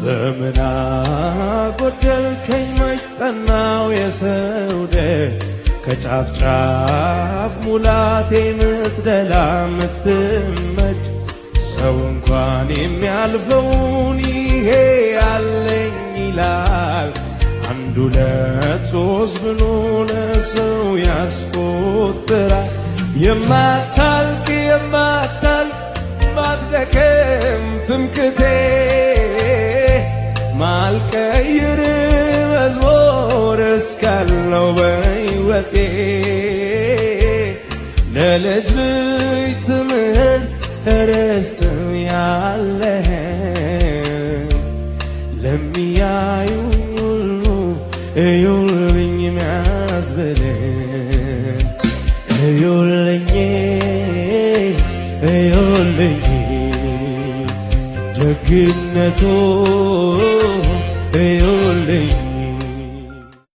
በምን አጎደልከኝ መች ጠናው የሰው ደጅ ከጫፍ ጫፍ ሙላቴ ምትደላ ምትመች ሰው እንኳን የሚያልፈውን ይሄ ያለኝ ይላል። አንድ ሁለት ሶስት ብሎ ለሰው ያስቆጥራል። የማታልቅ የማታልፍ ማትደክም ትምክቴ ማልቀይር መዝሙር እስካለው በሕይወቴ ለልጅ ልጅ ትምህርት ርስትም ያለ ለሚያዩ ሁሉ እዩልኝ ሚያስብል እዩልኝ እዩልኝ ደግነቱን።